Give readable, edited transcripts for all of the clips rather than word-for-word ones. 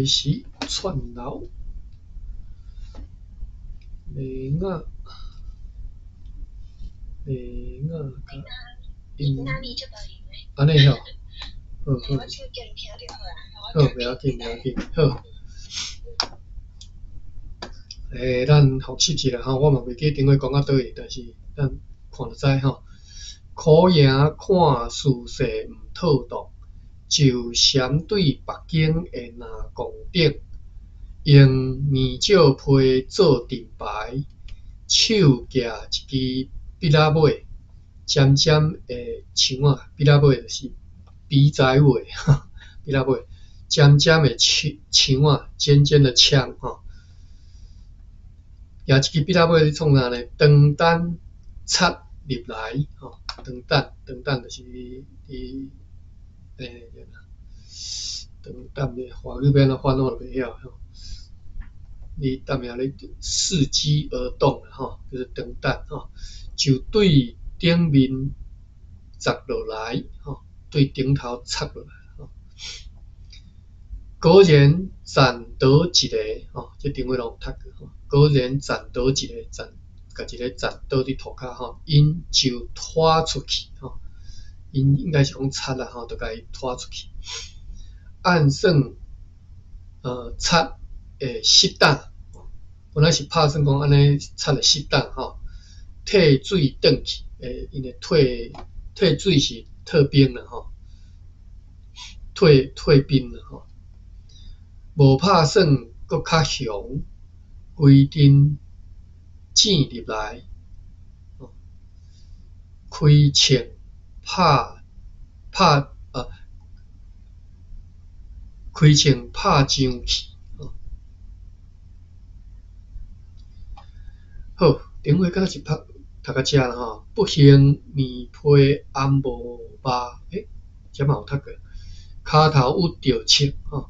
始串流，麗亞，麗亞甲因，按呢吼，好好，好，袂要緊，袂要緊，好。咱複習一下吼，我嘛袂記頂回講到佗位，但是咱看就知吼。苦贏看事勢毋妥當，就閃對北京的南宮頂，用麵石批做盾牌，手舉一支筆仔尾，尖尖的槍仔，筆仔尾就是筆仔尾，筆仔尾，尖尖的槍槍仔，尖尖的槍吼。舉一支筆仔尾咧創啥呢？長等插入來吼，長等長等就是佇長等咧，華語欲按怎翻我就袂曉吼。你等下咧伺機而動吼，就是長等吼，就對頂面砸落來吼，對頂頭插落來吼。果然斬倒一个吼，這頂尾攏有讀過吼。果然斬倒一个，斬，共一个斬倒佇塗跤吼，𪜶就拖出去吼，𪜶應該是講插啦吼，就共伊拖出去。按算插會失當，本來是拍算講按呢插會失當吼，退水轉去，𪜶會退退水是退兵啦吼，退退兵啦吼。無拍算閣較雄，規陣糋入來，開槍拍拍啊，開槍拍上去。好，頂回敢若是讀讀到遮啦吼，不幸麵批頷無肉，這嘛有讀過，跤頭有著銃吼。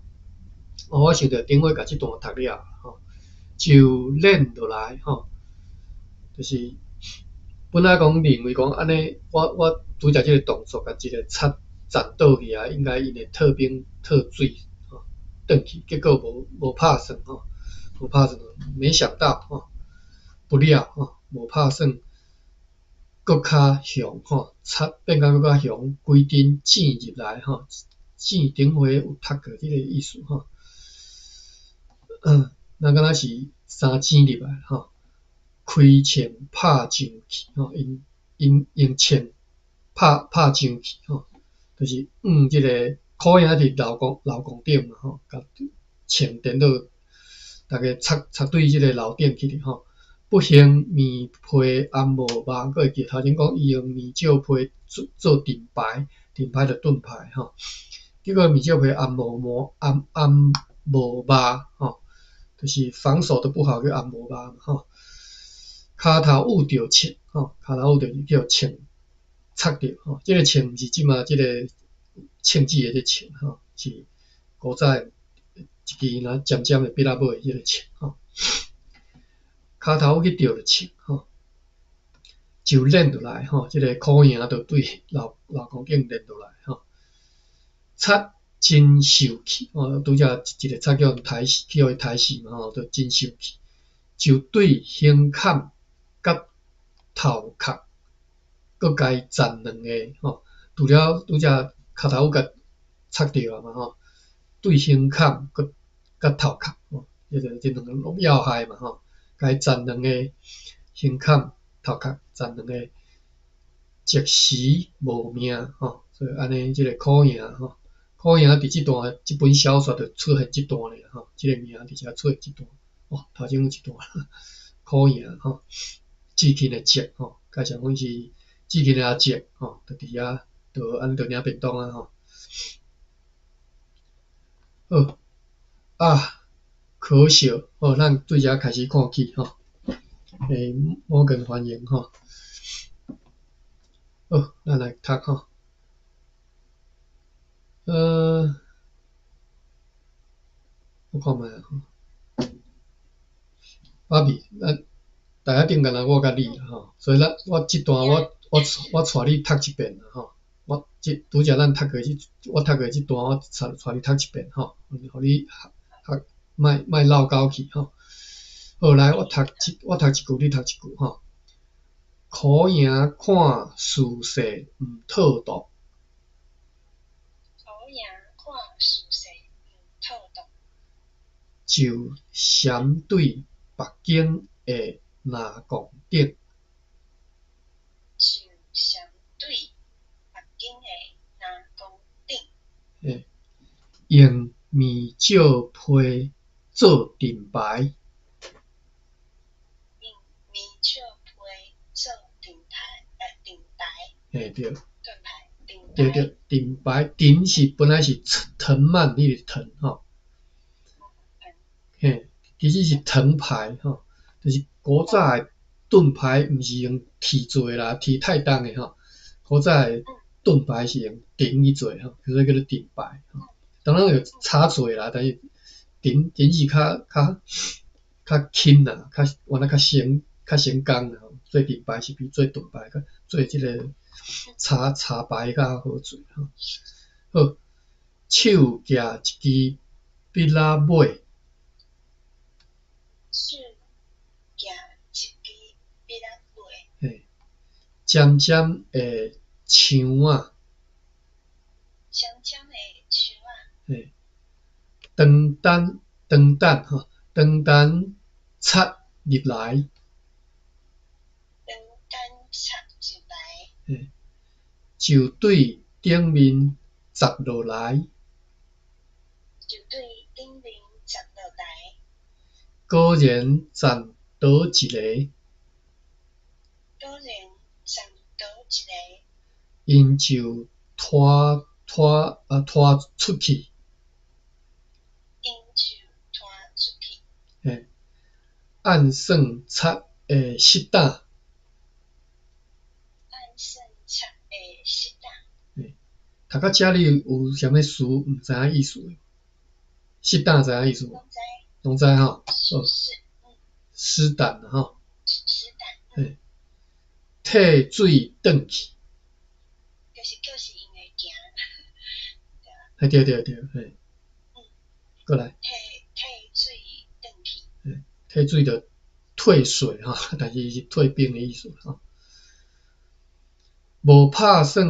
哦，我想著頂回共這段讀了吼，就練落來吼，就是本來講認為講按呢，我我拄才這个動作共一个插斬倒去啊，應該𪜶會退兵退水吼，轉去，結果無無拍算吼，無拍算，沒想到吼，不料吼，無拍算，閣較雄吼，插變甲閣較雄，規陣糋入來吼，糋頂回有讀過這个意思吼。那敢若是三糋入來吼，開槍拍上去吼，𪜶𪜶用槍拍拍上去吼，就是向這个苦贏佇樓宮樓宮頂嘛吼，共槍顛倒，逐家插插對這个樓頂去吼。不幸麵批頷無肉，閣會記頭前講伊用麵石批做做盾牌，盾牌就盾牌吼。結果麵石批頷無毛頷頷無肉吼。就是防守得不好，叫頷無肉吼。跤頭有著銃吼，跤頭有著叫銃插著吼。這个銃毋是這馬這个銃子的這銃吼，是古早一支若尖尖的筆仔尾彼个銃吼。跤頭去著著銃吼，就練落來吼，這个苦贏就對樓樓宮頂練落來吼。插真受氣吼，拄才一個插叫人刣死，去予伊刣死嘛吼，就真受氣，就對胸坎佮頭殼，閣共伊斬兩个吼。除了拄才跤頭趺共插著啊嘛吼，對胸坎閣佮頭殼吼，這個這兩個攏要害嘛吼，共伊斬兩個胸坎頭殼斬兩个，即時無命吼，所以按呢這个苦贏吼。苦贏佇這段這本小說就出現這段爾吼，這个名佇遮出現這段，哦，頭前有一段苦贏吼，志勤的叔吼，介紹講是志勤的阿叔吼，就佇遐，就按呢就領便當啊吼。好，啊，可惜，好，咱對遮開始看起吼，摩根歡迎吼，好，咱來讀吼。我看覓吼，芭比，咱大家頂敢若我佮你啦吼，所以咱我這段我我我帶你讀一遍啦吼，我這拄才咱讀過這，我讀過這段，我帶帶你讀一遍吼，予你學較莫莫落狗去吼。好，來，我讀一句，你讀一句吼。苦贏看事勢毋妥當。苦贏看事勢毋妥當。就閃對北京的南宮頂。就閃對北京的南宮頂。嘿，用麵石批做盾牌。用麵石批做盾牌，盾牌。嘿，對。盾牌，盾對對，盾牌，盾是本來是藤蔓彼個藤吼。嘿，其實是藤牌吼，就是古早的盾牌，毋是用鐵做的啦，鐵太重的吼。古早的盾牌是用藤去做吼，所以叫做盾牌。當然有柴做的啦，但是藤藤是較較較輕啦，較原來較省工啦。做盾牌是比做盾牌較做這个柴柴牌較好做吼。好，手舉一支筆仔尾。手舉一支筆仔尾。嘿，尖尖的槍仔。尖尖的槍仔。嘿，長等長等吼，長等插入來。長等插入來。嘿，就對頂面砸落來。就對頂面砸落來。果然站倒一个。果然站倒一个。𪜶就拖拖啊拖出去。𪜶就拖出去。嘿，按算賊會失膽。按算賊會失膽。嘿，讀到遮你有啥物詞毋知影意思無？失膽知影意思無？攏知吼。失膽吼。失膽。嘿，退水轉去。就是叫是𪜶會行。嘿，對對對，嘿。過來。退退水轉去。嘿，退水就退水吼，但是是退兵的意思吼。無拍算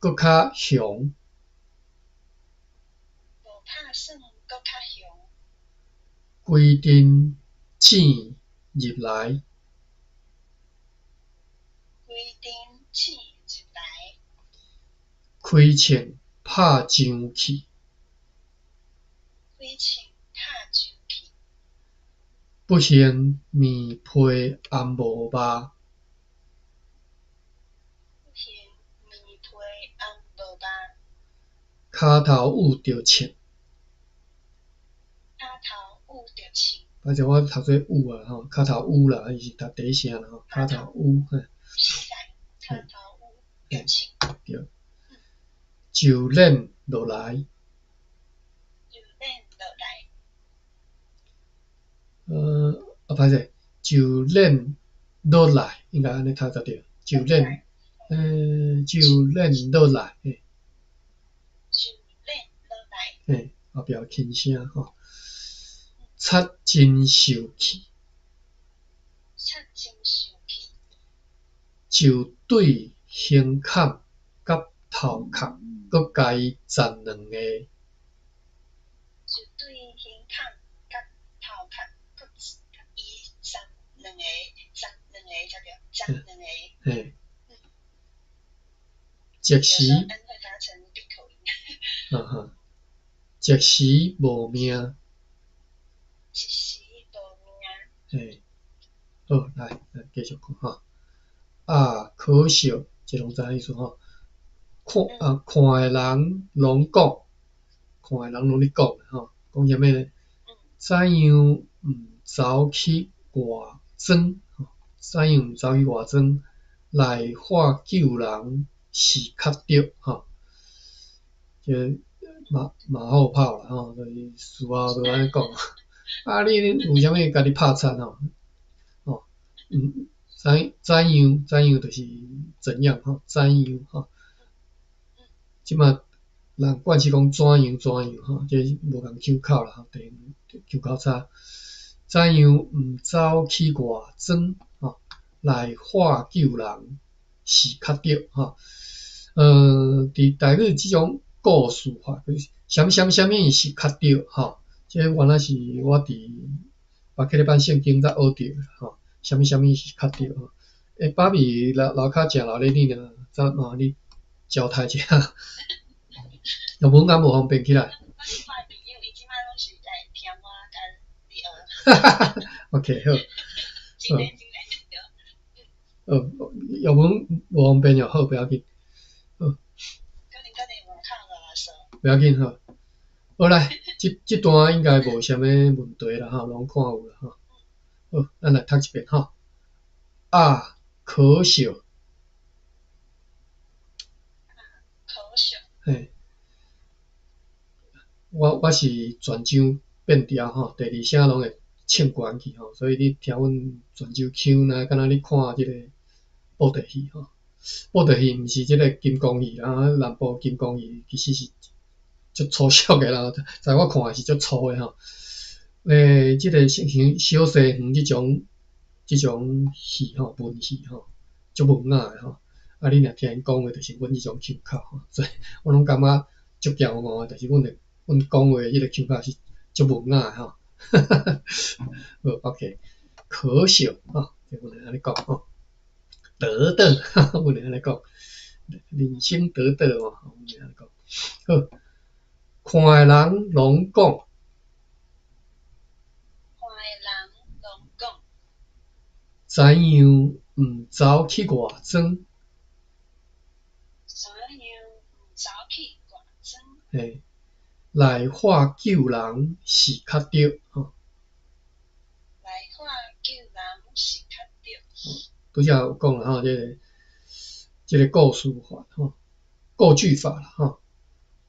閣較雄。無拍算閣較雄。規陣糋入來。規陣糋入來。開銃拍上去。開銃拍上去。不幸麵皮頷無肉。不幸麵皮頷無肉。跤頭趺著銃。跤頭趺著銃。歹勢我讀做趺啊吼，跤頭趺啦，伊是讀第一聲啦吼，跤頭趺嘿。跤頭趺著銃。對。就練落來。就練落來。啊歹勢，就練落來，應該按呢讀才對。就練，就練落來，嘿。就練落來。嘿，後壁輕聲吼。賊真受氣。賊真受氣。就對胸坎佮頭殼，閣共伊鏨兩下。就對胸坎佮頭殼，閣伊鏨兩下，鏨兩下才對，鏨兩下。嘿。一時。哈哈，一時無命。一時無命。嘿，好，來，咱繼續看吼。啊，可惜，這攏知影意思吼。看啊，看的人攏講，看的人攏咧講吼，講啥物呢？怎樣毋走去外庄？怎樣毋走去外莊來化救人是較著吼。這馬馬後炮啦吼，就是事後就按呢講。啊，你為啥物家己拍賊吼？吼，怎怎樣怎樣就是怎樣吼？怎樣吼？這馬人慣勢講怎樣怎樣吼，這無仝腔口啦吼，地腔口差。怎樣毋走去外庄吼，來化救人是較對吼。佇台語這種故事法，啥物啥物啥物是較對吼。這原來是我佇巴克禮版聖經才學著吼，啥物啥物是較對吼。欸，芭比樓樓跤誠熱咧，你若走嘛你交代一下，用文敢無方便起來？哈哈哈 OK 好。好，用文無方便就好，不要緊。好。不要緊好。好來，這段應該無啥物問題啦吼，攏看有啦吼。好，咱來讀一遍吼。啊，可惜。可惜。嘿。我是泉州變調吼，第二聲攏會唱懸去吼，所以你聽阮泉州腔，若敢若你看這個布袋戲吼，布袋戲毋是這個金光戲啦，南部金光戲其實是足粗俗的啦，在我看來是足粗的吼。這個像小西園這種戲吼，文戲吼，足文雅的吼。啊，你若聽𪜶講話，就是阮這種腔口吼，所以我攏感覺足驕傲的，就是阮講話彼個腔口是足文雅的吼。好，OK，可惜吼，就阮會按呢講吼，得得，阮會按呢講，人生得得吼，阮會按呢講。好，看的人攏講，看的人攏講，怎樣毋走去外庄？怎樣毋走去外庄？嘿，來化救人是較對吼。來化救人是較對。拄才有講啦吼，這個故事法吼，構句法啦吼，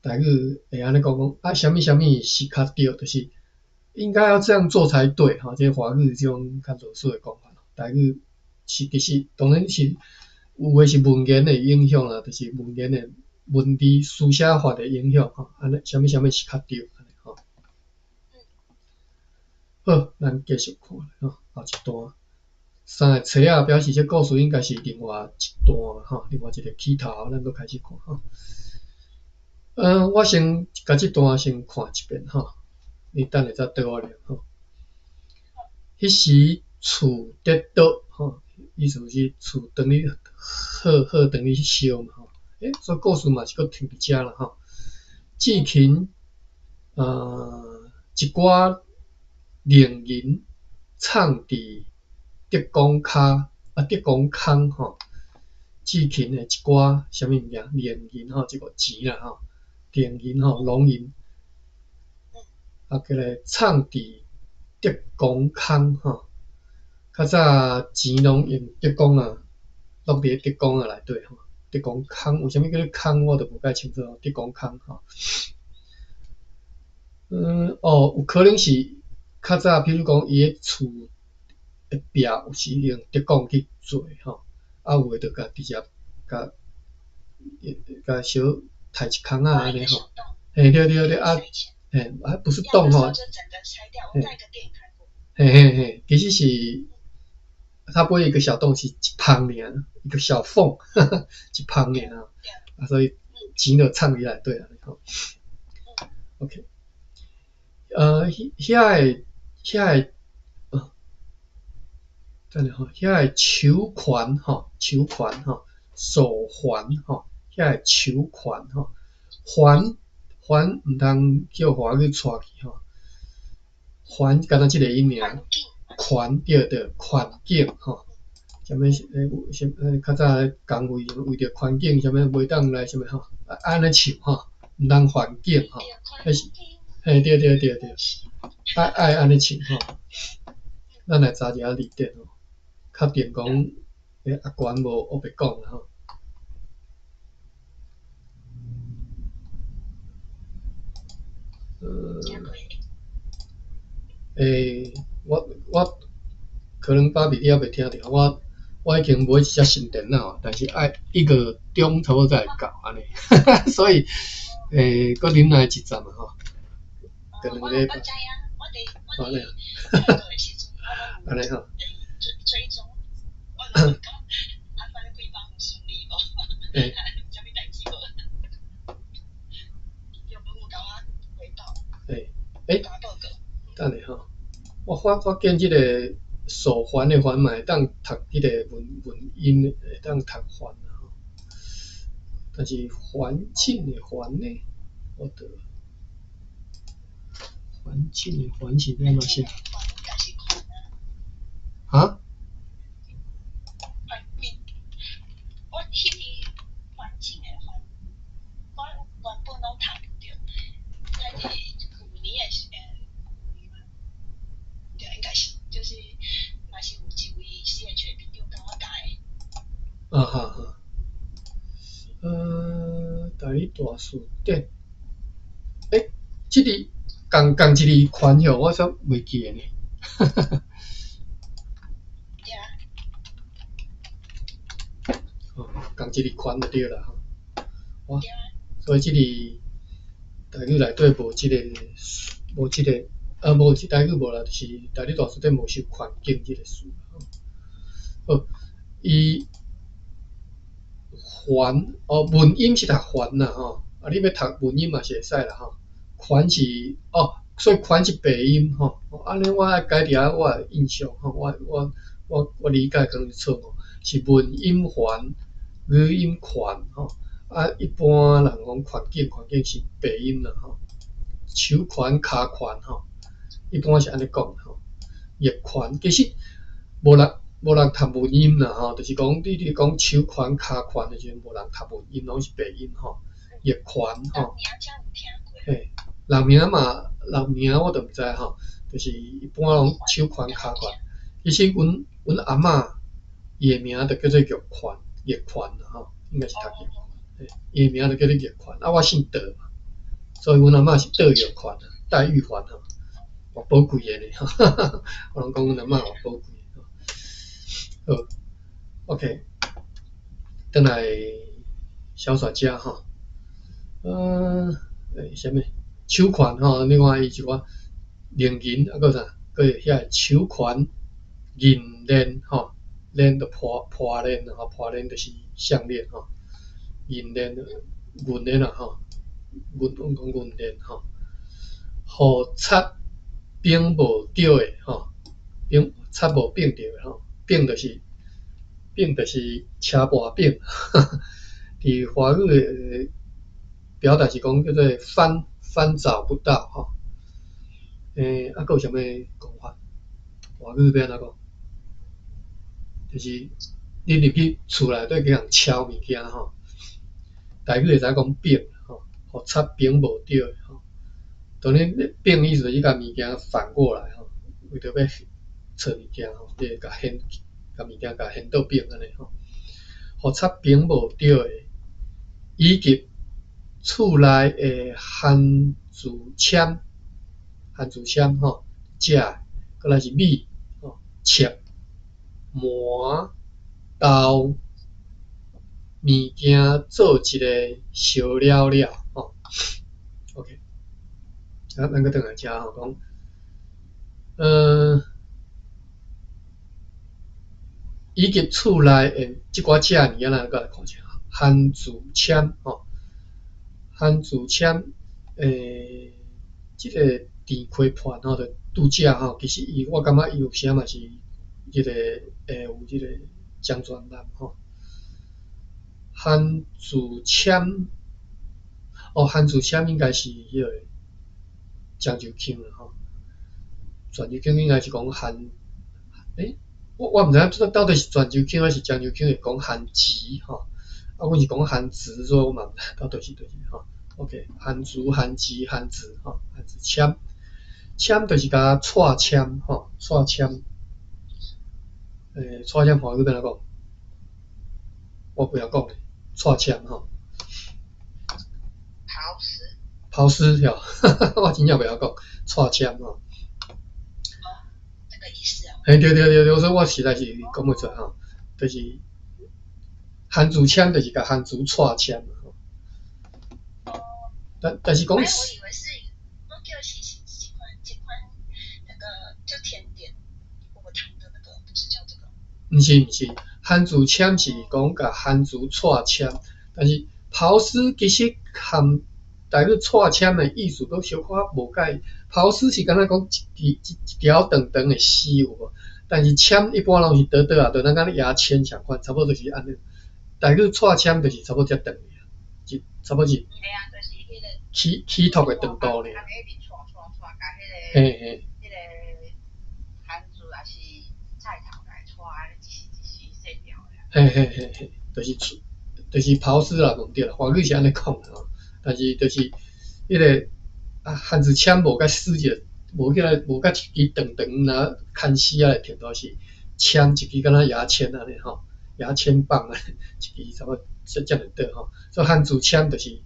台語會按呢講講啊，啥物啥物是較對，就是應該要這樣做才對吼。這個華語這種較囉嗦的講法，台語是其實當然是有的是文言的影響啦，就是文言的文字書寫法的影響吼。按呢啥物啥物是較對，按呢吼。好，咱繼續看吼，後一段。三個冊仔表示這故事應該是另外一段吼，另外一個起頭，咱閣開始看吼。我先共這段先看一遍吼，你等下再綴我念吼。彼時厝咧倒吼，意思是厝當咧好好當咧燒嘛吼。欸，所以故事嘛是閣停佇遮啦吼。志勤一寡零銀藏佇竹竿跤啊，竹竿空吼。志勤的一寡啥物物件，零銀吼，這個錢啦吼，零銀吼，龍銀，啊，過來藏佇竹竿空吼。較早錢攏用竹竿仔，落佇竹竿仔內底吼。竹竿空，為啥物叫做空？我就無介清楚。竹竿空吼。哦，有可能是較早，譬如講，伊的厝的壁有時用竹竿去做吼，啊，有的就共直接共共小刣一空仔按呢吼。嘿，對對對，啊，嘿，啊不是洞吼。嘿嘿嘿，其實是它不會一個小洞，是一縫爾，一個小縫，一縫爾啊，所以錢就藏佇內底啊吼。OK，遐個，等下吼，遐個手環吼，手環吼，手環吼，遐個手環吼，環環毋通叫華語帶去吼，環敢若這個音爾，環對對，環境吼，啥物啥較早工位為著環境啥物袂當來啥物吼，按呢唱吼，毋通環境吼，彼是，嘿對對對對，愛按呢唱吼。咱來查一下字典吼，確定講阿關無烏白講啦吼。我可能芭比你猶未聽著，我已經買一隻新電腦，但是愛一個鐘差不多才會到按呢，所以欸，閣忍耐一陣啊吼。哦，我知影，我伫做的時陣，我攏有追蹤，我攏講啊，反正幾班有順利無？欸，啥物代誌無？有無有共我回報？欸，欸，等下吼，我發現這個手環的環嘛會當讀彼個文音，會當讀環啊吼。但是環境的環呢？我著環境的環是欲按怎寫？哈？環境，我彼個環境的環，我原本攏讀毋著，但是舊年的時，舊年嘛，對，應該是，就是嘛是有一位 CH 的朋友共我教的。啊哈哈。台語大辭典，欸，這個仝一个款吼，我煞袂記得呢。對啊。哦，仝一个款就對啦吼。我，所以這個台語內底無這個，無這個，啊無台語無啦，就是台語大辭典無收環境這個詞。好，伊環哦，文音是讀環啦吼，啊你欲讀文音嘛是會使啦吼。環是哦，所以環是白音吼。按呢我愛改佇遐我的印象吼，我理解可能是錯誤，是文音環，語音環吼。啊，一般人講環境，環境是白音啦吼。手環、跤環吼，一般是按呢講吼。逆環其實無人讀文音啦吼，就是講你講手環、跤環的時陣，無人讀文音，攏是白音吼。逆環吼。嘿，人名嘛，人名我就毋知吼，就是一般攏手環、跤環。其實阮阿嬤伊的名就叫做玉環，玉環啦吼，應該是讀玉環。伊的名就叫做玉環，啊，我姓戴嘛，所以阮阿嬤是戴玉環，戴玉環吼，偌寶貴的呢，我攏講阮阿嬤偌寶貴。好，OK，轉來小雪遮吼，欸，啥物？手環吼，你看伊一寡靈銀，啊，閣啥？閣遐手環、銀鏈吼，鏈就破鏈吼，破鏈就是項鏈吼，銀鏈、銀鏈啦吼，銀阮講銀鏈吼，予插反無著的吼，反插無反著的吼，反就是車跋反，佇華語的表達是講叫做翻找不到吼。欸，啊，閣有啥物講法？華語欲按怎講？就是你入去厝內底去共敲物件吼，台語會使講反吼，予插反無著的吼。當然，反意思就是共物件反過來吼，為著欲揣物件吼，你會共掀，共物件共掀倒反按呢吼。予插反無著的，以及厝內的番薯籤，番薯籤吼，食的，閣來是米吼，粟、麻、豆物件做一个燒了了吼。OK，啊，咱閣轉來遮吼講，以及厝內的這寡食的物件，咱閣來看一下。番薯籤吼，番薯籤，欸，這個甜溪盤吼，就拄才吼，其實伊我感覺伊有時嘛是這個會有這個漳泉人吼。番薯籤，哦，番薯籤應該是彼個漳州腔啦吼。泉州腔應該是講番，欸，我毋知影到底是泉州腔還是漳州腔會講番薯吼。啊，阮是講番薯，所以我嘛毋知到底是佗一吼。OK，番薯、番薯、番薯吼，番薯籤，籤就是共掣籤吼，掣籤。欸，掣籤華語欲按怎講？我袂曉講咧，掣籤吼。拋絲。拋絲吼，我真正袂曉講，掣籤吼。哦，這個意思哦。嘿，對對對對，所以我實在是講袂出來吼，就是番薯籤，就是共番薯掣籤吼。但是講，我以為是，我叫是這款那個就甜點果糖的那個，不是叫這個。毋是毋是，番薯籤是講共番薯掣籤，但是刨絲其實含台語掣籤的意思閣小可無仝。刨絲是敢若講一支一一條長長的絲有無？但是籤一般攏是短短仔，就咱敢若牙籤仝款，差不多就是按呢。台語掣籤就是差不多遮長爾，一差不多是起起托的長度爾。嘿嘿。嘿嘿嘿嘿，就是刨絲啦，毋對啦，華語是按呢講啦吼，但是就是彼个啊，番薯籤無佮絲一無彼個無佮一支長長若牽絲仔的程度是籤一支敢若牙籤按呢吼，牙籤棒按呢一支差不多遮遮爾短吼，所以番薯籤就是，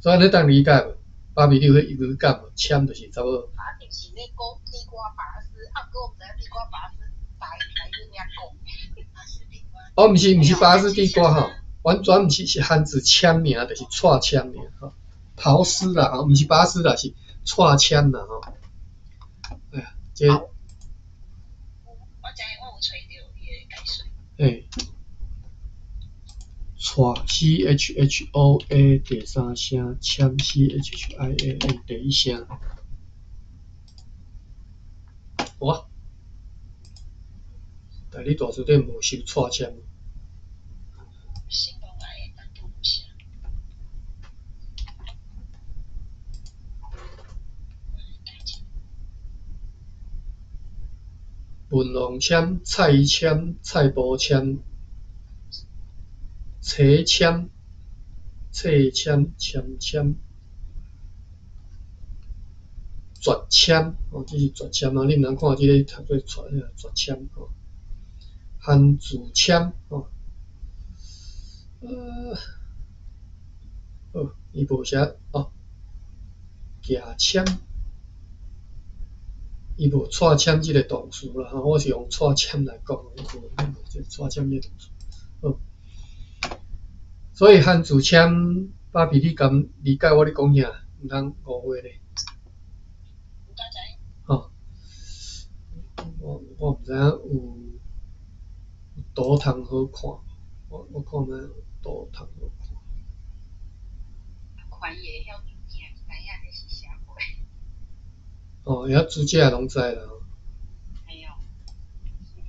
所以按呢當理解無？芭比你有彼語感無？籤就是差不多。啊，就是咧講地瓜拔絲，啊，毋過我毋知影地瓜拔絲台語按怎講。哦，毋是毋是拔絲地瓜吼，完全毋是，是番薯籤爾，就是掣籤爾吼，刨絲啦，吼，毋是拔絲啦，是掣籤啦吼。哎呀，這我知影，我有揣著伊的解說。嘿，掣 C H H O A 第三聲，籤 C H H I A M 第一聲。哇！台語大辭典無收掣籤。新聞來的南部有寫。文王籤、菜籤、菜脯籤、冊籤、冊籤、籤籤、絕籤，哦，這是絕籤啊！你毋通看這个讀做絕，絕籤吼。番薯籤，吼，好，伊無寫哦，舉籤，伊無掣籤這个動詞啦，吼，我是用掣籤來講，伊無這掣籤這個動詞，好。所以番薯籤，芭比，你敢理解我咧講啥？毋通誤會咧。吼，我毋知影有圖通好看，我看覓圖通好看。看伊會曉煮食，就知影這是啥貨。哦，會曉煮食的攏知啦。嘿哦。會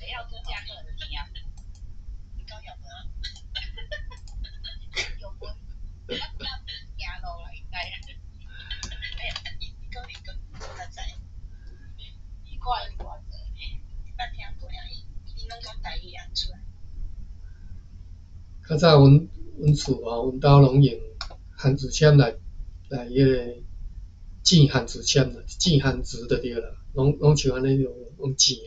曉煮食可能就聽。你講有無啊？有無？我行路啦，應該。哎呀，伊講伊講較知。伊看伊偌濟，捌聽過啊？伊攏講台語啊出來。較早阮厝吼，阮兜攏用番薯籤來彼个煎番薯籤啦，煎番薯就對啦，攏像按呢用用煎的。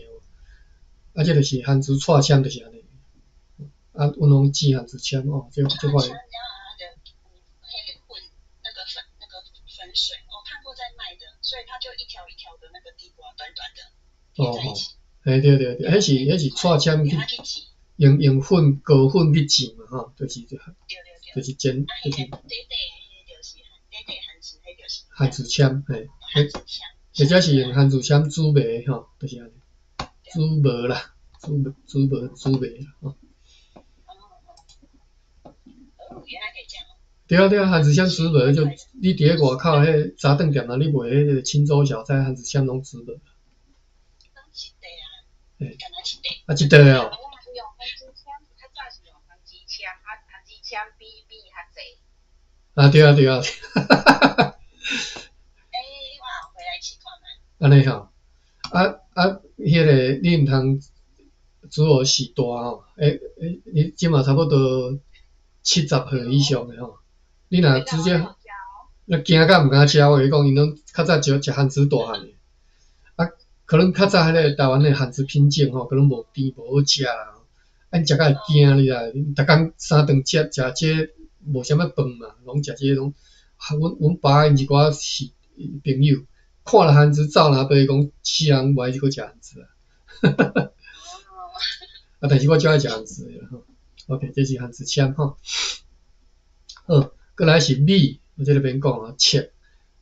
啊，這就是番薯掣籤，就是按呢。啊，阮攏煎番薯籤哦，這款。那個粉那個粉水，我看過在賣的，所以它就一條一條的那個地瓜，短短的哦哦，嘿對對對，彼是掣籤去用粉高粉去煎嘛吼，就是煎，就是番薯籤，嘿，或者是用番薯籤煮糜吼，就是按呢，煮糜啦，煮煮糜煮糜啦吼。對啊對啊，番薯籤煮糜就你佇咧外口彼个早頓店啊，你賣彼个清粥小菜，番薯籤攏煮糜。嘿，啊，一塊哦。啊對啊對啊。欸，我回來試看覓。按呢吼，啊啊，彼个你毋通煮予序大吼，欸欸，你這馬差不多70歲以上的吼，你若直接，那驚甲毋敢食，我共你講，𪜶攏較早食食番薯大漢的，啊，可能較早彼个台灣的番薯品種吼，可能無甜無好食啦，啊，𪜶食甲會驚你知，逐工三頓食食這個無啥物飯嘛，攏食這個攏，阮爸𪜶一寡是朋友，看著番薯走若爬，講死人無愛閣食番薯啊，啊，但是我足愛食番薯的啦吼。OK，這是番薯籤吼。好，閣來是米，我這个免講啊，粟，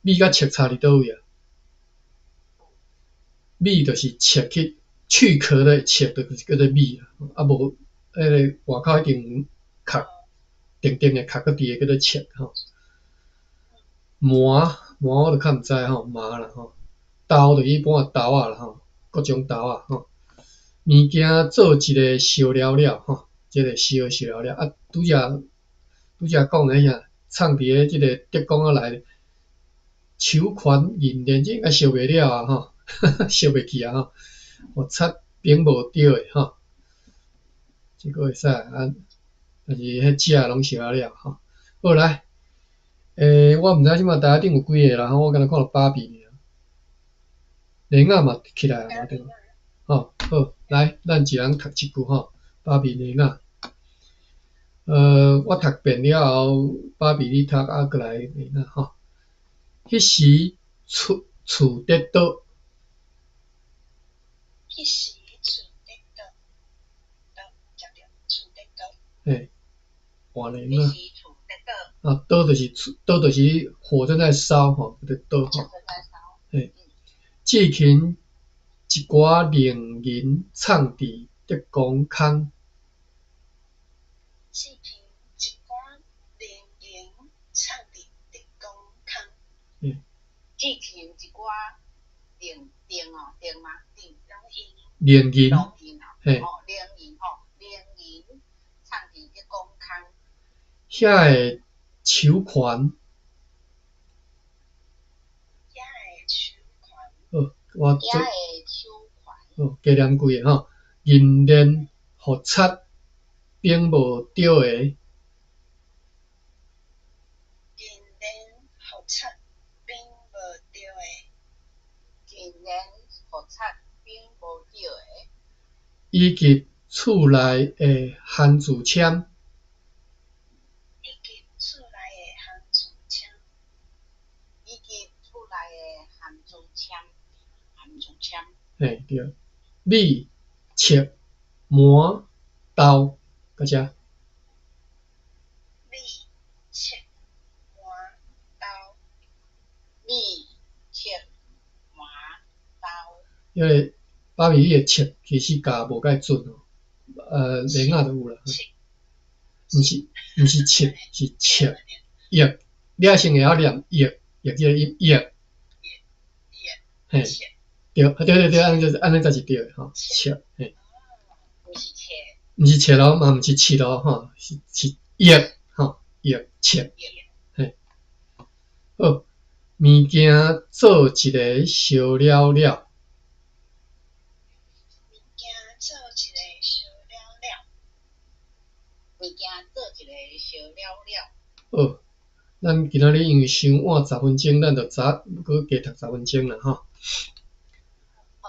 米佮粟差佇佗位啊？米就是粟去去殼的粟，就是叫做米啊。啊無，彼个外口彼層殼，甜甜的殼閣佇个叫做粟吼。麻，麻我就較毋知吼，麻啦吼。豆就是一般的豆仔啦吼，各種豆仔吼。物件做一个燒了了吼，這個燒燒了了啊，拄才講的遐，藏佇咧這个竹竿仔內，手環銀鏈，這應該燒袂了啊吼，燒袂去啊吼，予擦反無著的吼，這個會使啊，但是彼食的攏燒了了吼。好來，我毋知這擺台仔頂有幾个啦吼，我敢若看著芭比爾，蓮仔嘛起來啊嘛對無？吼，好，來，咱一人讀一句吼，芭比蓮仔。我讀遍了後，芭比你讀啊，閣來蓮仔吼。彼時厝厝佇倒。彼時厝佇倒，倒，食著厝佇倒。嘿，換蓮仔。彼時厝佇倒。啊，倒就是厝，倒就是火正在燒吼，叫做倒吼。正在燒。嘿，志勤一寡零銀藏佇竹公空。志勤一寡零銀藏佇竹公空。志勤一寡零零哦，零嗎？零。零銀。零銀哦，嘿。哦，零銀吼，零銀藏佇竹公空。遐个手環。遐个手環。好，我遐个手環。好，加念幾个吼，銀鏈予擦反無著的。銀鏈予擦反無著的。銀鏈予擦反無著的。以及厝內的番薯籤。以及厝內的番薯籤。以及厝內的番薯籤，番薯籤。嘿，對。米、粟、麻、豆，到遮。米、粟、麻、豆。米、粟、麻、豆。因為芭比，你的粟其實咬無介準哦，蓮仔就有啦。毋是粟，是粟，葉，你愛先會曉念葉，葉這個音葉。嘿，對，對對對，按呢按呢才是對的吼，粟，嘿。毋是切。毋是切咯，嘛毋是切咯，吼，是葉，吼，葉切，嘿。好，物件做一个燒了了。物件做一个燒了了。物件做一個燒了了。好，咱今仔日因為傷晚十分鐘，咱就早閣加讀十分鐘啦，吼。好，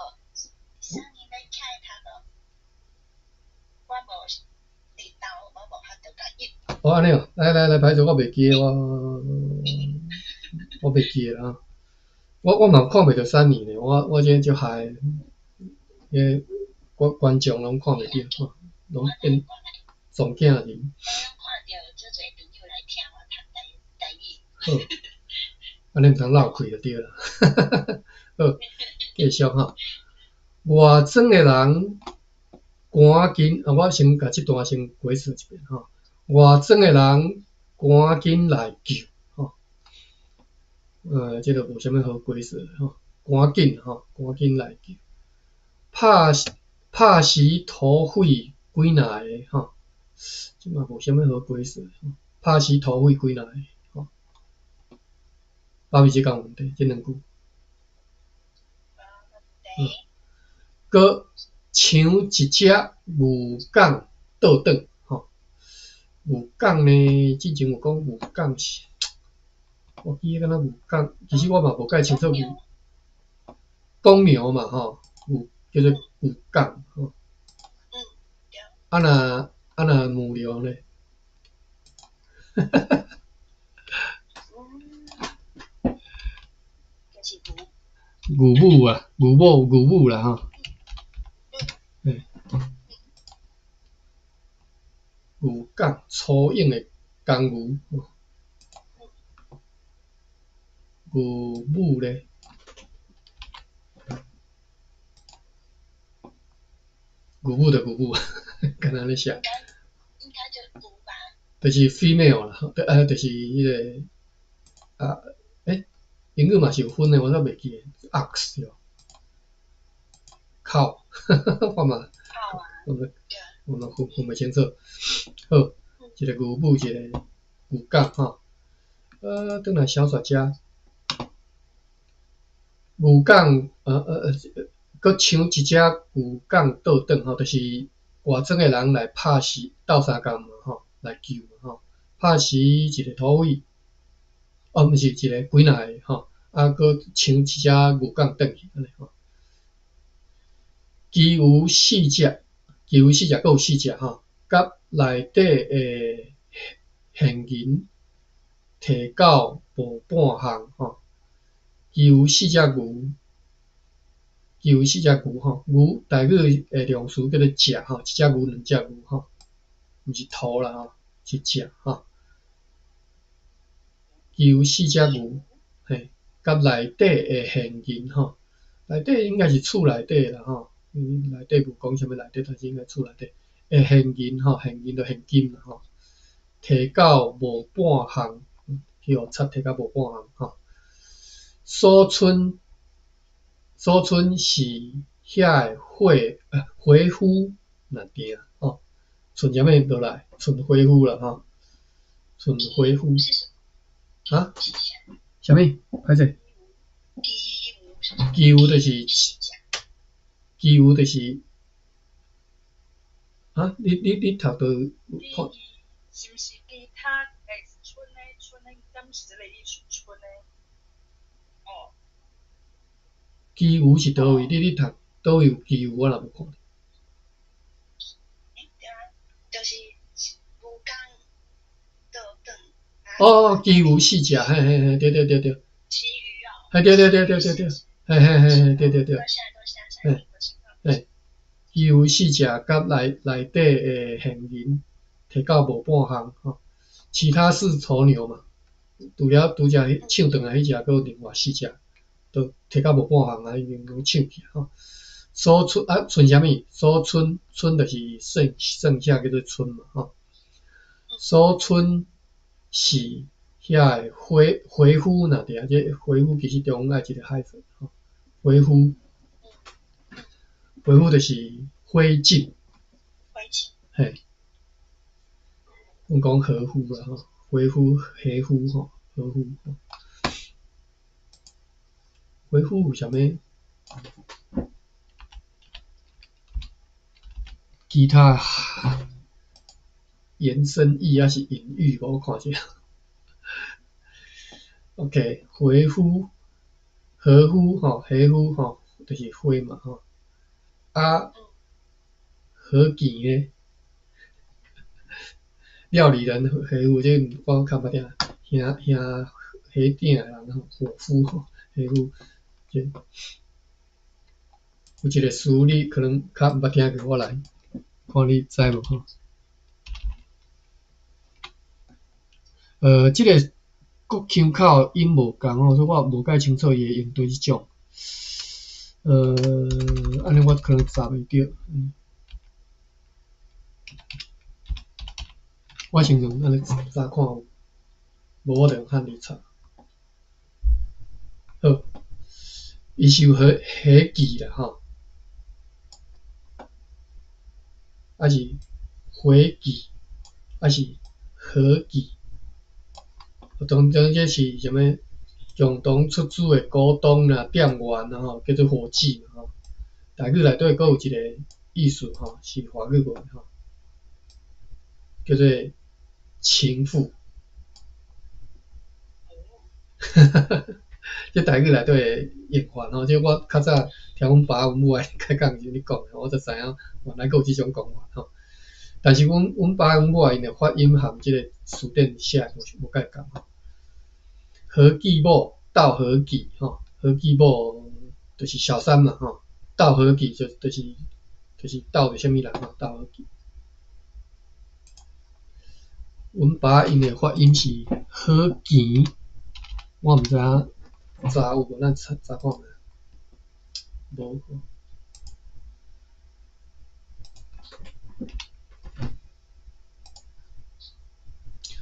啥人欲起來讀無？我無佇兜，我無法度共譯。哦，按呢哦，來來來，歹勢，我袂記得，我袂記得啦。我嘛看袂著三年呢，我這足害，彼觀眾攏看袂著，攏變撞鏡人。我攏看著足濟朋友來聽我讀台語。好，按呢毋通漏氣就對啦。好，繼續吼。外庄的人趕緊，啊，我先共這段先解釋一遍吼。外庄的人趕緊來救，吼。這个無啥物好解釋吼。趕緊吼，趕緊來救。拍死土匪幾若个吼，這嘛無啥物好解釋吼。拍死土匪幾若個吼。芭比這敢有問題？這兩句。閣搶一隻牛犅倒轉吼。牛犅呢，之前有講牛犅是，我記得敢若牛犅，其實我嘛無介清楚牛。公牛嘛吼，牛叫做牛犅吼。啊若母牛呢？牛母啊，牛母牛母啦吼。嘿。牛犅粗勇的公牛。牛母咧？牛母就牛母，敢若按呢寫。應該就牛吧。就是 female 啦，就是彼個啊，欸，英語嘛是有分的，我煞袂記得，ox 對無？Cow，我嘛，我嘛分袂清楚。好，一個牛母，一個牛角吼。轉來小說遮，牛犅，閣搶一隻牛犅倒轉吼，就是外庄的人來拍死鬥相共嘛吼，來救嘛吼，拍死一個土匪，哦，毋是一個幾若个吼，啊，閣搶一隻牛犅轉去按呢吼。其餘四隻，其餘四隻，閣有四隻吼，佮內底的現銀提到無半項吼。其餘四隻牛，其餘四隻牛吼，牛台語的量詞叫做隻吼，一隻牛、兩隻牛吼，毋是頭啦吼，是隻吼。其餘四隻牛，嘿，佮內底的現銀吼，內底應該是厝內底啦吼，內底無講啥物內底，但是應該厝內底的現銀吼，現銀就現金啦吼，提到無半項，去予賊提到無半項吼。所剩，所剩是遐个火夫若定吼，剩啥物落來？剩火夫啦吼，剩火夫。啊？啥物？歹勢？其餘就是，其餘就是，啊？你讀到看？是毋是其他會剩的剩的，敢是這个意思？剩的？哦。其餘是佗位？你讀佗位有其餘？我若無看著。欸，對啊，就是牛犅倒轉。哦，其餘四隻，嘿嘿嘿，對對對對。其餘哦。嘿，對對對對對對，嘿嘿嘿嘿，對對對。嘿，嘿，其餘四隻佮內底的現銀提到無半項吼，其他四頭牛嘛，除了拄才搶轉來彼隻，閣有另外四隻，都提到無半項啊，已經攏搶去吼。所剩啊，剩啥物？所剩剩就是剩下叫做剩嘛吼。所剩是遐个火夫若佇遐，這火夫其實中間愛一個 hyphen 吼，火夫，火夫就是灰燼。灰燼。嘿，阮講禾夫啦吼，火夫、禾夫吼，禾夫。火夫有啥物？其他延伸義抑是隱喻無？我看者。OK，火夫、禾夫吼，禾夫吼，就是火嘛吼。啊，何其呢？料理人禾夫，這我較捌聽，兄兄火鼎的人吼，伙夫吼，禾夫，這有一個詞你可能較毋捌聽過，我來看你知無吼？這個國腔口音無仝吼，所以我無介清楚伊會用佗一種。按呢我可能查袂著。我先用按呢查看有，無我就用漢字查。好，伊是有火記啦吼，抑是火記，抑是火記。當當這是啥物？共同出資的股東啦、店員啦吼，叫做伙計嘛吼。台語內底閣有一個意思吼，是華語過來吼，叫做情婦。這台語內底的用法吼，這我較早聽阮爸阮母開講時陣咧講的，我才知影原來閣有這種講法吼。但是阮爸阮母𪜶的發音和這個詞典寫的無介仝吼。何繼某鬥何繼吼，何繼某就是小三嘛吼，鬥何繼就是鬥著啥物人吼，鬥何繼。阮爸𪜶的發音是何其，我毋知影查有無？咱查查看覓。無。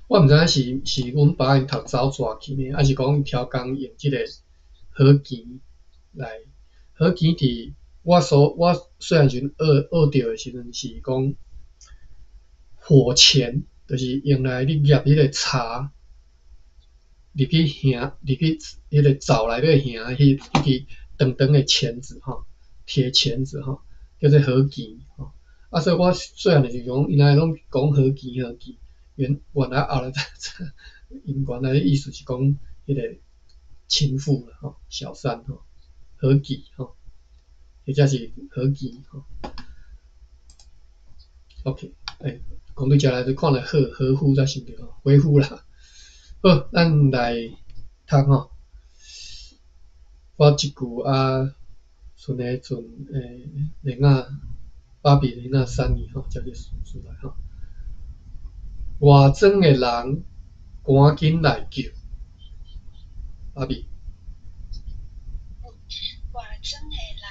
我毋知影是阮爸𪜶讀走逝去呢，抑是講𪜶超工用這個好錢來好錢佇我細漢時陣學著的時陣是講火鉗，就是用來你夾彼個柴入去瓦，入去彼個灶內底瓦彼支長長的鉗子吼，鐵鉗子吼，叫做火鉗吼。啊，所以我細漢的時陣講，𪜶若攏講火鉗火鉗，原來後來才知，𪜶原來的意思是講彼個情婦啦吼，小三吼，火鉗吼，或者是火鉗吼。OK，講對遮來就看來好好夫才想著吼，回復啦。好，咱來讀吼。我這句啊，剩的剩蓮仔芭比蓮仔三年吼，才去出來吼。外庄的人趕緊來救，芭比。外庄的人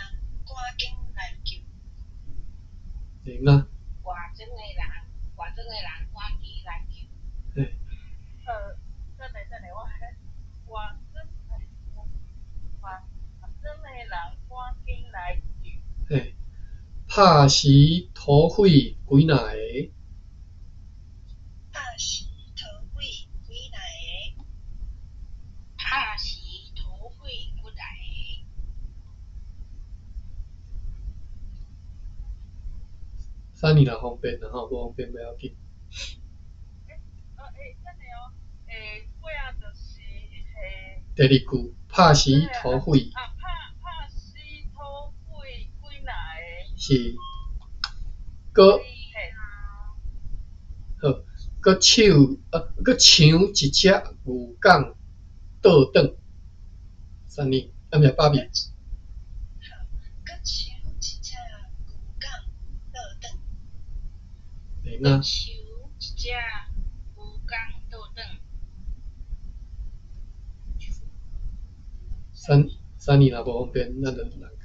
趕緊來救。蓮仔。外庄的人趕緊來救。嘿。等下等下，我外庄的人趕緊來救。嘿，拍死土匪幾若个？拍死土匪幾若个？拍死土匪幾若个？啥物若方便啦吼，無方便袂要緊。等下哦，尾仔就是第二句，拍死土匪。啊，拍死土匪幾若个？是，閣好，閣手閣搶一隻牛犅倒轉。啥物？啊，毋是芭比。好，閣搶一隻牛犅倒轉。蓮仔。搶一隻牛犅倒轉。三年若無方便，咱就難過。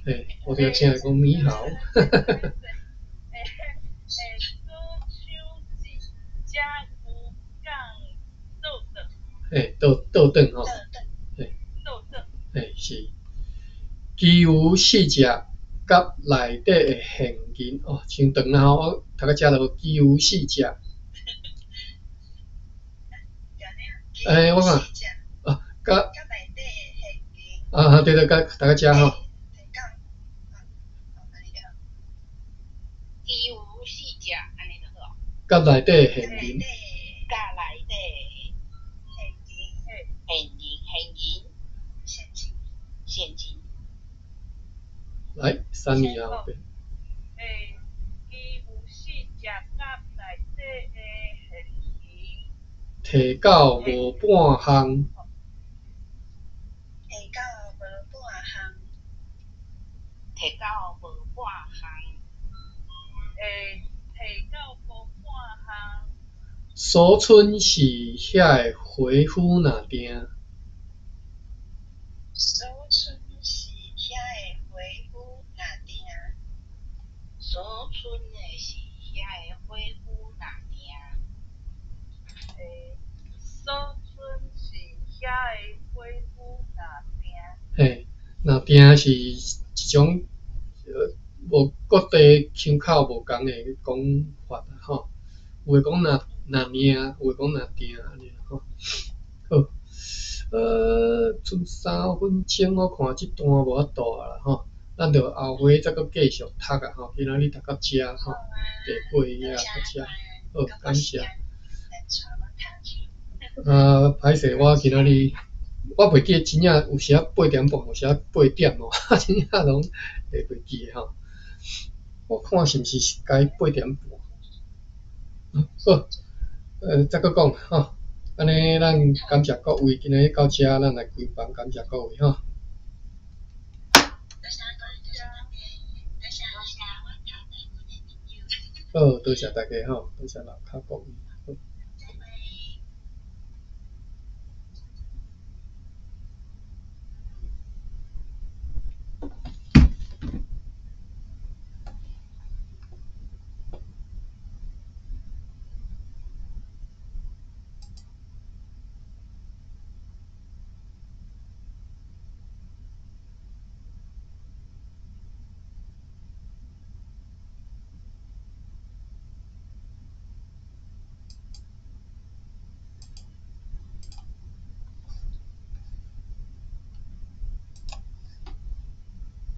嘿，我著請伊講你好。閣搶一隻牛犅倒轉。嘿，倒轉吼。嘿。倒轉。嘿，是。其餘四隻佮內底的現銀哦，傷長啦吼，我讀到遮就其餘四隻。我看啊，佮啊，對對，佮讀到遮吼。其餘四隻按呢就好。佮內底的現銀。佮內底現銀現金。來，三年後邊。其餘四隻佮內底的現銀。提到無半項。提到無半項。提到無半項。提到無半項。所剩是遐个回復若定。所剩是遐个回復若定。所剩的是遐个回復若定。所剩是遐个回復若定。嘿，若定是一種無各地腔口無仝的講法啦吼。有的講若若命，有的講若定按呢吼。好，賰3分鐘，我看這段無法度啊啦吼。咱就後回再閣繼續讀啊吼。今仔日讀到遮吼，第八頁到遮，好，感謝。啊，歹勢，我今仔日我袂記得真正有時仔8點半，有時仔八點哦，真正攏會袂記得吼。我看是毋是該8點半？好，再閣講吼。按呢，咱感謝各位，今仔日到遮，咱來開房，感謝各位吼。好，多謝大家吼，多謝樓跤各位。